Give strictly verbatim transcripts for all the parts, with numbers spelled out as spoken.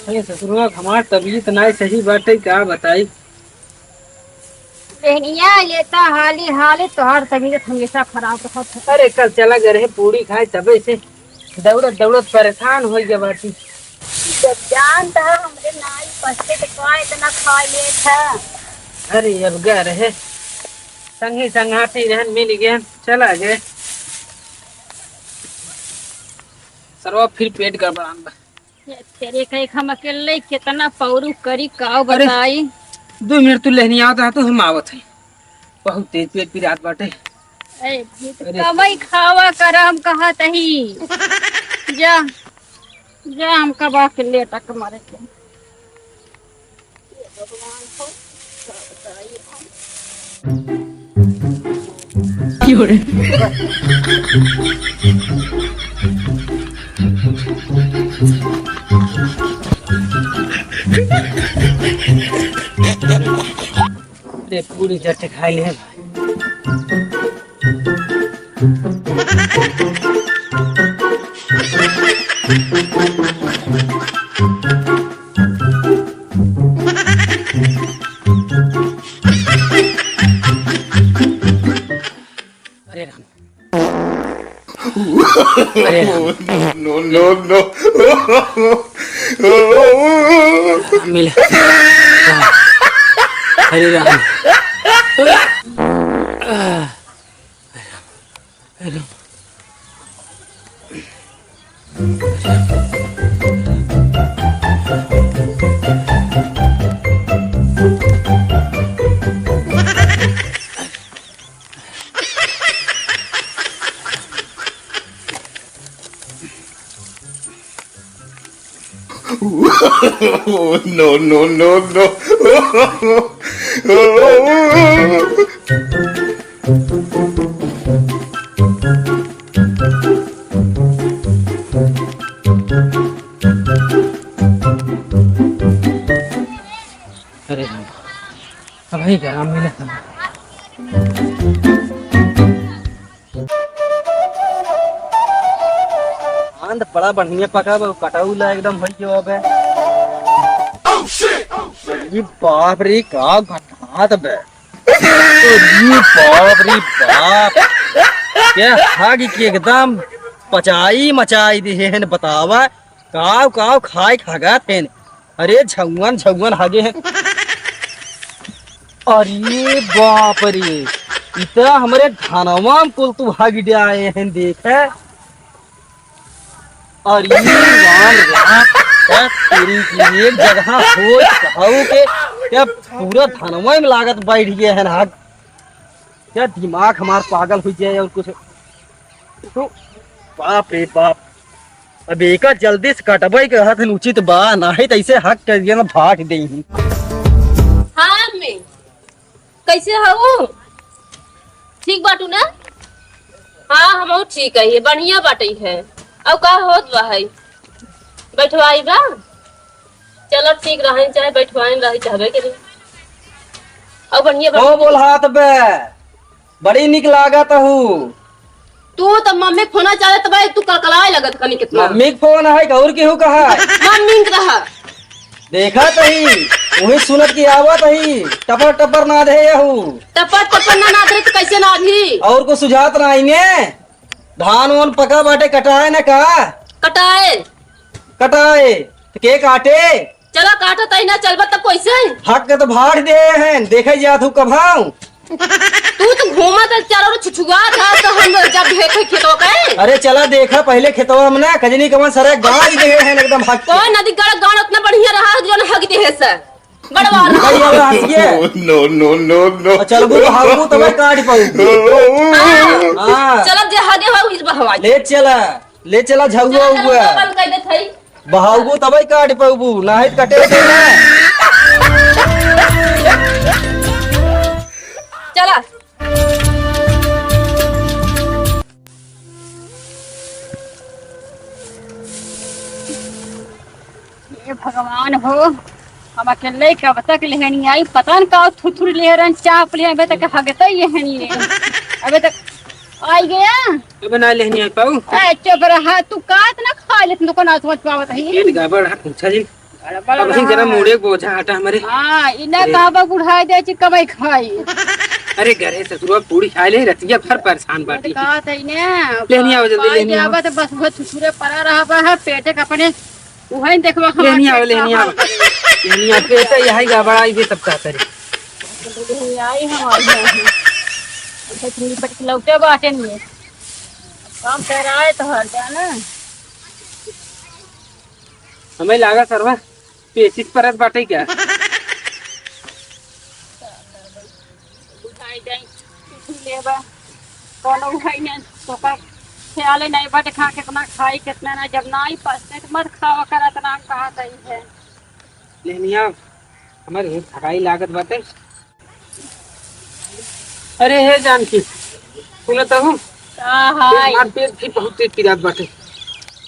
अरे ससुरवा, हमार तबीयत नाई सही बाटे, का बताई। लेहनिया लेता हाली हाली, तोहार तबीयत हमेशा खराब रहत है। अरे कल चला गए रहे पूड़ी खाए, तबे से दौड़त दौड़त परेशान हो गया बाटी। जब जानत है हमरे नाई पसते तो का इतना खा लेत है। अरे अब गए रहे, संगी संगाती रहन, मिल गए, चला गए। सरवा फिर पेट गड़बड़ान बा। ये तेरे का एक हम अकेले कितना पौरू करी, काव अरे, बताई। दो मिनट तू लेहनी आवत रहा, तू हम आवत है। बहुत तेज पेट पिरात बाटे। ए, ये तो अरे। कमाई खावा कर, हम कहा तही। जा, जा, हम कबा के लेटा के मरे के। अरे पूरी चट खाई ले भाई। अरे राम। अरे राम। No, no, no। मिला। हरे राम। No, no, no, no। अरे राम, अबही गरम मिला था। आंध बड़ा बढ़िया पका बा, कटौला एकदम होई गयो अबे। अरे बाप रे, का घटात बे। अरे बाप रे बाप। क्या हागी कि एकदम पचाई मचाई दिहे हैं, बतावा। काव काव खाए खागत हैं। अरे झौवन झौवन हागे हैं। अरे बाप रे, इतना हमरे धनवा में कुल तू हागी दे आए हैं, देखे। अरे राम राम, क्या तेरी की एक जगह हो कहू के, क्या पूरा धनवा में लागत बैठ गए हैं हाग। क्या दिमाग हमार पागल हो जाए और कुछ। तो बाप रे बाप, अब एका जल्दी से कटबै के रहत हन उचित बा, नाहीं त ऐसे हक कर दिया ना भाट देही। हाँ अम्मी, कैसे हऊ? ठीक बाटू ना? हाँ, हमहू ठीक है, बढ़िया बाटे है। अब का होत बा है? बैठवाई बा? चलो ठीक रहन, चाहे बैठवाइन रही, चाहबे के नहीं। अब बढ़िया ओ बाटे। बोलहात बे, बड़ी निक लागत हू। तू तो मम्मी के फोन चलत बा, तू कलकलाए लगत खनी कितना। मम्मी के फोन है, गौर केहू कहा है? मम्मी के रहा। देखत ही, वही सुनत की आवत ही, टपर टपर नाद है यहू। टपर टपर ना नाद रही तो कैसे नाद ही? और को सुझात ना आईने? धान वान पका बाटे, कटाए ना का? कटाए। कटाए, तो के काटे? चला काटो तई ना चलबा तब कैसे? हक के तो भाड़ दे हैं, देखे जात हूँ कभाऊ। तू तो घूमत है चारों ओर छुछुआ था तो हम जब देखे खेतों के। अरे चला देखा पहिले खेतवा में ना, कजनी कमन सरे गाड़ दे हैं एकदम हक के। कौन नदी गड़ गाड़ उतना बढ़िया रहा जो न हक दे है सर। बड़वा रहा। भाई, ये हंस गया। No, no, no, no। और चलबू तो हागू तब काट पाऊ। हाँ। हाँ। चलब जे हगे हो इस बहवा। ले चला, ले चला झगुआ चला, हुआ। चला, बंद कर दे थई। बहाउबू तबै काट पउबू, नाहीं त कटे दे ना। चला। हे भगवान हो, हम अकेले कब तक लेहनी आई, पता न का थुथुर लेहरन, चाप लेहरन, अबे तक हगते ही हनी है। अबे तक आई गया। अबे ना लेहनी आई पाऊ। ए, चुप रहा, तू का इतना खा लेत, तुमको ना समझ पावत है। पेट गड़बड़ है, पूछा जी। अरे बड़ा अब ही जरा रहा। मूड़े बोझा हटा हमरे। हाँ, इन्हें अरे। कहा बा बुढ़ाई दे ची कमाई खाई। अरे घरे ससुरवा पूड़ी खाए ले, रतिया भर परेशान बाटी। कहा था इन्हें। लेहनी आवा जल्दी, खाई लेहनी आवा। जावा तो बस वो सुसुरे पड़ा रहा बा है, पेटे का अपने उहइन देखबा हमार लेहनी आवा, पेट लेहनी कहाँ आवा। लेहनी आवा, पेटे यही गड़बड़ाई दे तब का करे। लेहनी आई हम आई हैं। अच्छा, तुम बच लौटे बाटे नहीं। काम कराए तो हर जाना। हमें लागा सरवा पेचिस परत बाटे क्या? बुझाई जाई, कुछ लेबा, कोनो भाई ने तोका ख्याल ही नहीं बाटे, खा कितना खाई, कितना ना, जब ना ही पचते तो मत खावा करा, इतना हम कहा सही है। लेहनी आवा, हमारे थकाई लागत बाटे। अरे हे जानकी, सुनत हूँ? का हाय? हमार पेट भी बहुत तेज पिरात बाटे।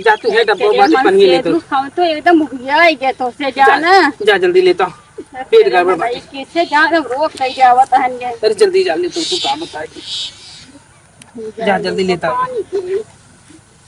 जा तू हे डब्बा तेरे बाटे मन पनिया के लेकर। तू खाओ तो एकदम उबिया ही गया तो से जा, जाना। जा जल्दी लेता हूँ। पेट गड़बड़ बाटे। कैसे जा, रोक नहीं जावत हन ये। अरे जल्दी जा ले तू, तू का बताए। जा जल्दी लेता हूँ। पानी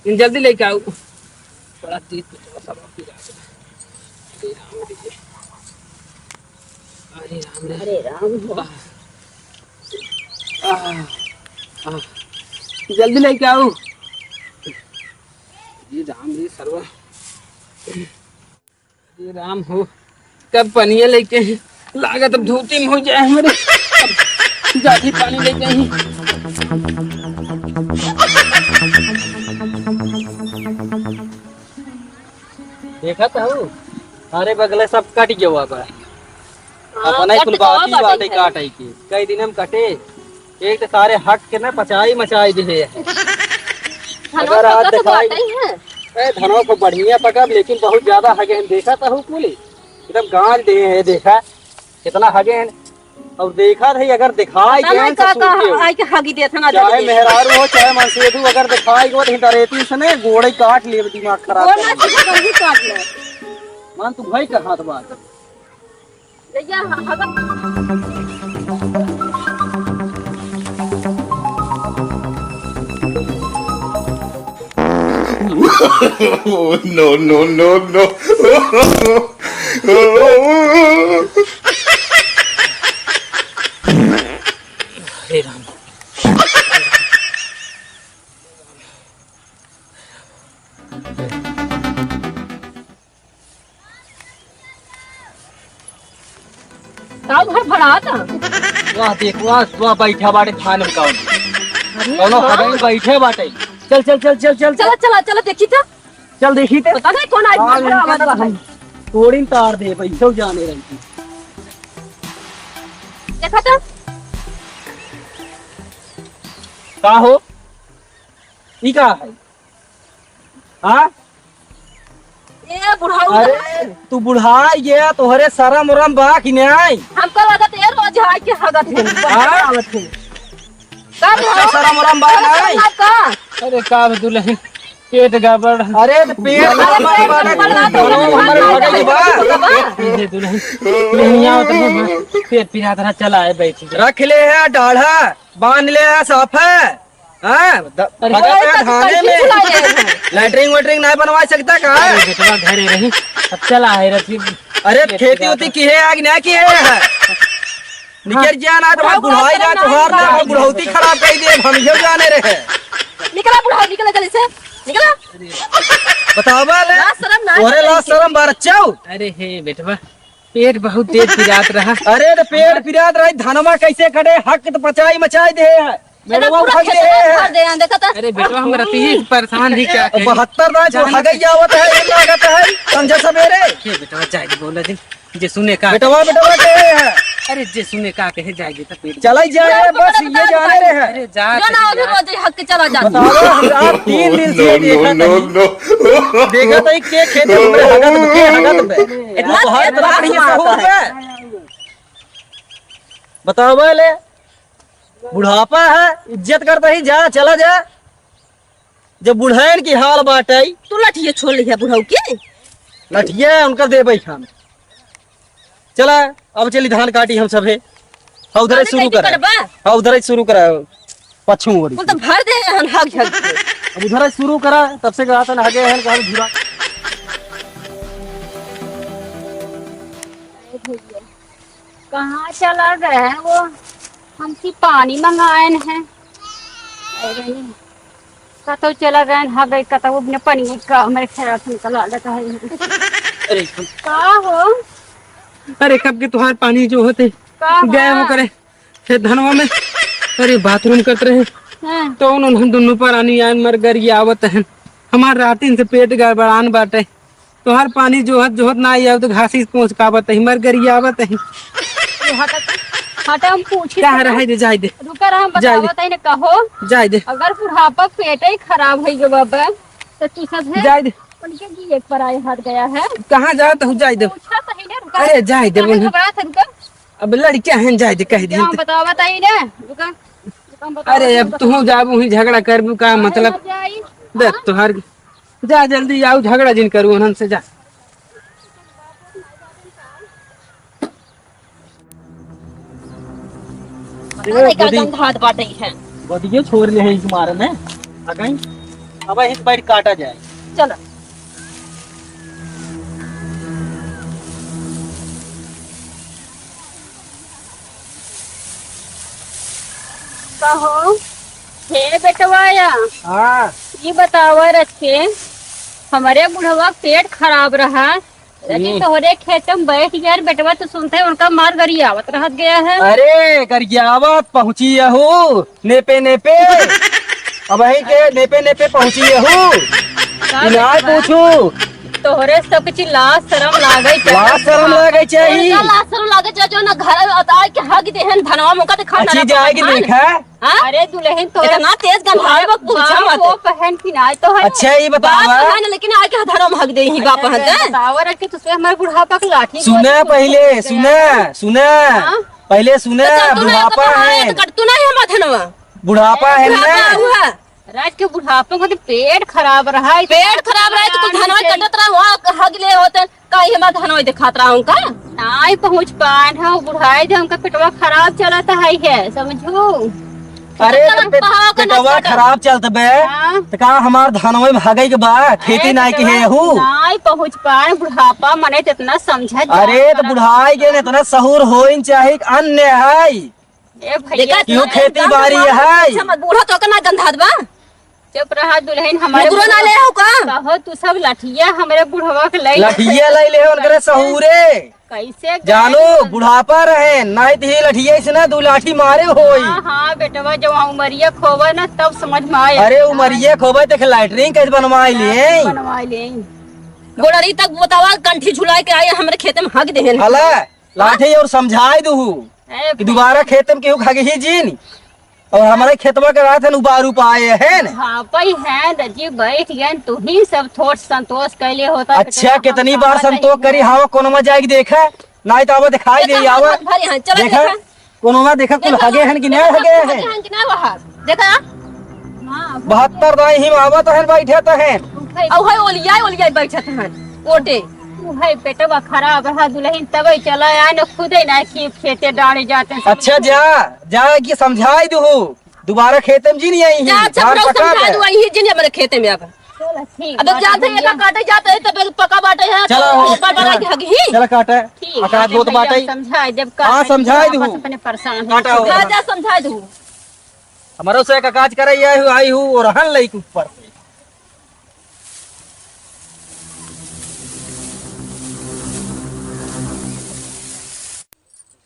पी। जल्दी लेके आओ। बड़ा तेज पिरात बाटे। अरे राम रे। अरे राम हो। आह। आह। आह। जल्दी लेके आओ। ये राम रे सरवा। ये राम हो। कब पनिया लेके ही? लागत अब धोती में हो जाए हमरे। अब जाती पानी लेके ही। देखत हऊ, अरे बगले सब कट गवा बा। हाँ, अपना ही कट कुल गवा बाकी बाटे बाटे है। काटे के। कई दिन हम कटे, एक तो सारे हग के ना पचाई मचाई दिहे है। धनवा अगर आज पका तो दिखाई, बाटे है। ए, धनवा को बढ़िया पका, लेकिन बहुत ज्यादा हगे हैं। देखत हऊ कुल, एकदम गांज दिहे हैं। देखा, कितना हगे हैं। और देखा रही, अगर दिखाई पता गए नहीं हैं का, ससुर का के, आई के हगी देत हैं, ना चाहे जल्दी। मेहरारू हो, चाहे मनसेधू, अगर दिखाई गए तो हिंदरेती से ने गोड़े काट ले, दिमाग खराब वो कर ना दे। सीधा गंजी काट ले। मान तू भाई का हाथ बात। भैया, ह-, हगा Oh, no, no, no, no। हे राम। का घर भरा था? वाह, देख, वाह, वाह, बैठा बाटे थान में कौन? अरे कौनो वाह। खगन बैठे बाटे। चल, चल, चल, चल, चल, चला, चल। चला, चला, देखी था। चल, देखी थे। पता नहीं कौन आज आज भरा इनका आवाज तो बा। हम तोड़िन तार दे, पैसो जाने रही। देखा था? का हो? ई का है? हाँ? ए बुढ़ऊ अरे, है। तू बुढ़ाई गया, तोहरे शरम उरम बा कि नहीं? हमका लगत ए रोज आके हगत है, हाँ? आवत है। का अच्छा, बुढ़ऊ? शरम उरम बा शरम नहीं? उरम का? अरे का बे दुल्हन, पेट गड़बड़। अरे तो पेट अरे गड़बड़ पेट बा, गड़बड़ बा, तो हमारे हमारे भगत बा। बा। ये दुल्हन, नहीं आओ तो हम पेट पिरात रहा, चला है बैठ के। रख ले है डाढ़ा, बांध ले है साफा। हाँ, द-, अरे, भगत ओए, है तो थाने टंकी में। चला रहे हैं। लैट्रिन वैट्रिन नहीं बनवा सकता का? अरे, बेटवा घरे रही। अब चला है रथी। अरे, ये खेती बेटा। उती की है, आग ना की है? निकल जा ना, तो बुढ़ाऊ बुढ़ाऊ बुढ़ाऊ ना, बुढ़ाऊ बुढ़ौती खराब कर दे, हम ये जाने रहे। निकला बुढ़ाऊ, निकला जल्दी से, निकला। बतावा ले। लाज शरम ना तोरे है। लाज शरम बार चाऊ। अरे हे बेटवा, पेट बहुत तेज पिरात रहा। अरे, तो पेट पिरात रही, धनमा कैसे कटे, हक तो पचाई मचाई दे है। मेरे एकदम वो पूरा हक दे खेतवा है। भर दे हैं, देखा था? अरे, बेटवा, हम रती ही परेशान ही क्या करी? बहत्तर ना, जो जान हगई आवत है, ये लागत है, संझा सवेरे। हे बेटवा, जाए दे, बोला दे, जे सुने का। बेटवा, बेटवा के है। अरे, जे सुने का कहे, जाए दे, तो पेट चला ही जाए, बुढ़ाऊ बस, के ये बड़ा जाने रहे हैं। अरे, जा, जो ना, अभी जा। रोज हक के चला जा। बताओ, हम आप तीन दिन से देखा नहीं। देखा तो के खेत में हमरे हगत में, के हगत में। इतना बहुत तेज बड़ा नाक बढ़िया मारता सहूर है। पे। बतावा ले, बुढ़ापा है, इज्जत करता ही, जा, चला जा। जब बुढ़ैन की हाल बाटई। तू लठिया छोड़ लिया बुढ़ऊ के। लठिया उनका देबै हम। चला, अब चली धान काटी हम सभे। हाँ, उधर धान शुरू काटी करा। करबा? हाँ, उधर शुरू करा। पछू ओरी। कुल तो भर दे हन हग हग के। अब उधर शुरू करा, तब से कहा था ना, हगे हन, कहा धुरा। कहाँ चला गए हैं वो? हमसे पानी मंगाए हैं। अरे नहीं, कतौ चला गए हैं, हाँ गए कतौ अपने पानी का, मेरे ख्याल से निकल आ जाता है। अरे का हो? अरे कब के तुहार पानी जो होते का गए हो? करे हे धनवा में, अरे बाथरूम करत रहे, हाँ। तो उन्होंने दोनों पर आनी आन मर गरियावत हैं। हमार रातिन से पेट गड़बड़ान बाटे। तोहार पानी जोहत जोहत ना आई, तो घासी से पहुँच पावत ही, मर गरियावत ही। हटा, हटा, हम पूछी क्या तो है, रहे दे, जाए दे। रुका रहा, हम जाए दे। बतावत ही ना, कहो। जाए दे। अगर बुढ़ापा पेट ही खराब होइ गवा बा, तो तू सब है। जाए दे। उनके जी एक पर आए हाथ गया है। कहाँ जात हूँ, जाए दे। पूछा तो ही ना, रुका। अरे, जाए दे, काहे उन्हें। घबरात है, रुका। अब लड़कियां हैं, जाए दे, कह दिए हम तो। बतावत ही ना, रुका। रुका, हम बतावत अरे, ही, अब बतावत तू ही। जाबू ही झगड़ा करबू का, अरे, मतलब? मजा आई। देख, हाँ? तोहार जा, जल्दी जाओ, झगड़ा जिन करू उन्हन से, जा। पता नहीं का गोदी। गंधात बाटे है। गोदियो छोड़ ले है इस मारे में। आ गई। अब एक बार काटा जाए। चलो। कहो, हे बेटवा या, हाँ। ई बतावा रखे, हमरे बुढ़वा के पेट खराब रहा, लेकिन हम्म। तोहरे खेत में बैठ गया रे बेटवा, तू सुनते उनका मार गरियावत रहत गया है। अरे, गरियावत पहुँची यहू, नेपे नेपे। अब वही के नेपे नेपे पहुँची यहू। का कि ना बेटवा? पूछू। तोहरे सब कुछ लाज शरम लागे चाही। लाज शरम लागे चाही। इनका लाज शरम लागे चाही, जो ना घर में आके हग देहन धनवा मुका दिखा अच्छी ना जाएगी भगवान। देखा। हाँ? अरे दुल्हन तो इतना तेज गंधाई बा, पूछा बाप मत। वो पहन की ना तो है। अच्छा, ये बतावा। बाप है ना, लेकिन आके धनवा हग दे ही बाप है। अच्छा, बतावा रखे तुझसे हमारे बुढ़ापा के लाठी सुना को पहले, सुना, सुना। हाँ? पहले सुना, तो तू ना बुढ़ापा तो है। तो कट तू ना है हमारा धनवा। बुढ़ापा है ना। बुढ़ापा हुआ। राज के बुढ़ापे को तो पेट खराब रहा है, पेट खराब रहा है, तो तू धनवा कटत रहा, वहाँ हग ले होते, कहीं हमार धनवा दिखात रहा उनका। नाई पहुँच पाए हैं, बुढ़ाए दे, उनका पेटवा खराब चलत है, है, समझू। अरे, तो तो पेट-, कहाँ का पेटवा नस कटा? खराब चलत बे, हाँ। तो का हमार धनवा में हगई के बा, खेती अरे, नाई के पेटवा है हू? नाई पहुँच पाए, बुढ़ापा मने तो इतना समझत अरे, जात तो बा। बुढ़ाई के ना इतना सहूर होइन चाही, अन्य है। ए भैया, देखा, क्यों तू खेती एकदम बाड़ी दिमाग है? अच्छा मत, बूढ़ा तो ओकर ना गंधात बा। चुप रहा दुल्हन, हमारे मुगरो ना बुढ़वा ले आओ का? कहो तू सब लठिया हमरे बुढ़वा के ले। लठिया ले ले, उनकरे सहूरे। कैसे गए? जानो, बुढ़ापा रहे, नहीं तो ये लठिया से ना दू लाठी मारे होई। हाँ, हाँ, बेटवा, जब उमरिया खोवे ना, तब समझ में आए। अरे, उमरिया खोवे, देख, लैट्रिन कैसे बनवाई ले? बनवाई ले। गोड़री तक बतावा, कंठी झुलाए के आए, हमरे खेते में हग देहन। हला, लाठी और समझाए दू। ए, कि दोबारा खेत में केहू खाके ही जीन। और हमारे खेतवा के रात है उबारू पाए है न। हाँ, पई है न जी, बैठ गए न, तू ही सब थोट संतोष कैले होता। अच्छा, कितनी बार संतोष करी, हाँ, कोनो में जाके देखा, नहीं तो आवा दिखाई दे, आवा। भरे हैं, चलो देखा, देखा। कोनो में देखा, कुल देखा, हगे हैं कि नहीं हगे हैं? हगे हैं कि नहीं वहाँ? देखा? हाँ, बहत्तर दाई ही में आवा तो है, बैठे तो है। और है ओलिया, ओलिया बैठे तो है, ओटे। तू है पेटवा खराब रहा दुल्हन, तबे चला आए न खुदे ना कि खेते डाले जाते हैं। अच्छा, जा, जा कि समझाई दू, दोबारा खेते में जी नहीं आई ही, जा, अच्छा, धान पूरा पका समझा दे। दू, आई ही जी नहीं हमारे खेते में अब। चलो, ठीक अब बात जाते है, भैया। एक काटे जाते हैं, तब पका बाटे है, चलो, तो ऊपर पर आई हगी। चलो, काटे। ठीक अकाज है, बहुत भैया, बाटे। समझाई देब, हाँ, काटे समझाई आपस दू। अपने परेशान हो काटा चुके हो। हैं। हाँ, जा, समझाई दू। हमारो से एक काज करे आई हूँ, आई हूँ, और हन लई के ऊपर से।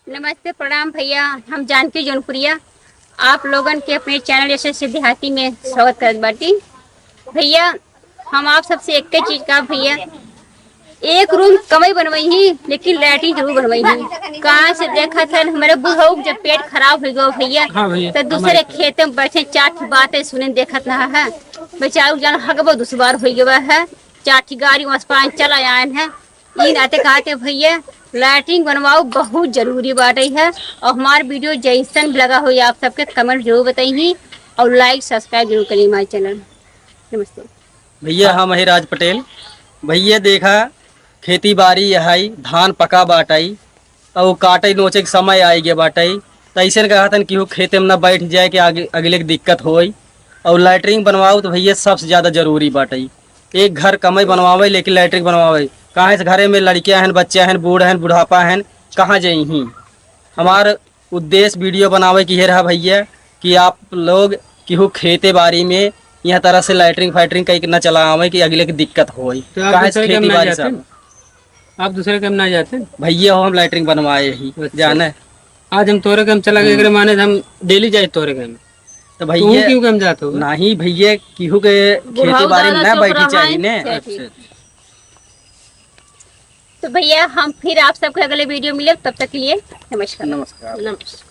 नमस्ते, प्रणाम भैया, हम जानकी जौनपुरिया, आप लोगन के अपने चैनल यशस्वी देहाती में स्वागत करत बाटी। भैया, हम आप सबसे एक चीज का भैया, एक रूम कमई बनवई ही, लेकिन लैट्रिन जरूर बनवई ही। कहाँ से देखा था हमारे बुढ़ऊ जब पेट खराब हो गया भैया, हाँ भैया, तो दूसरे हमारे खेत में बैठे चार ठो बातें सुने देखत ना है, बेचारू जान हगबो दुश्वार हो गया है, चार ठी गाड़ी वहाँ से पानी चला आए हैं। ई नाते कहा के भैया लैट्रिन बनवाओ बहुत जरूरी बाटे है। और हमार वीडियो जैसन भी लगा हो आप सबके कमेंट जरूर बताई और लाइक सब्सक्राइब जरूर करी हमारे चैनल। नमस्ते। भैया हम है राज पटेल। भैया देखा खेती बाड़ी यहाई धान पका बाटाई और काटे नोचे के समय आई गया बाटाई, तो ऐसे कहतन कि वो खेते में ना बैठ जाए कि आगे अगले के दिक्कत होई। और लैट्रिन बनवाओ तो भैया सबसे ज्यादा जरूरी बाटाई। एक घर कमई बनवावे, लेकिन लैट्रिन बनवावे। काहे से घरे में लड़कियां हैं, बच्चा हैं, बूढ़ हैं, बुढ़ापा हैं, कहाँ जाई ही? हमार उद्देश्य video बनावे की ये रहा भैया कि आप लोग केहू खेते बारी में यह तरह से लैट्रिन फैट्रिन कहीं न चला आवे कि अगले की दिक्कत होई। तो आप काहे से दूसरे के खेती में बारी जाते सब हैं? आप दूसरे के में ना जाते हैं? भैया हो, हम लैट्रिन बनवाए ही, अच्छा। जाने। आज हम तोरे के में चला गए, हम्म। एकरे माने हम daily जाए तोरे के में। तो तू भैया क्यों के हम जात हो? नहीं भैया, केहू के बुढ़ऊ खेती बारी में दादा ना चुप बैठी रहा चाहिए है। ने। अच्छा, ठीक। अच्छा। तो भैया, हम फिर आप सबके अगले video मिले, तब तक के लिए नमस्कार। नमस्कार। नमस्कार।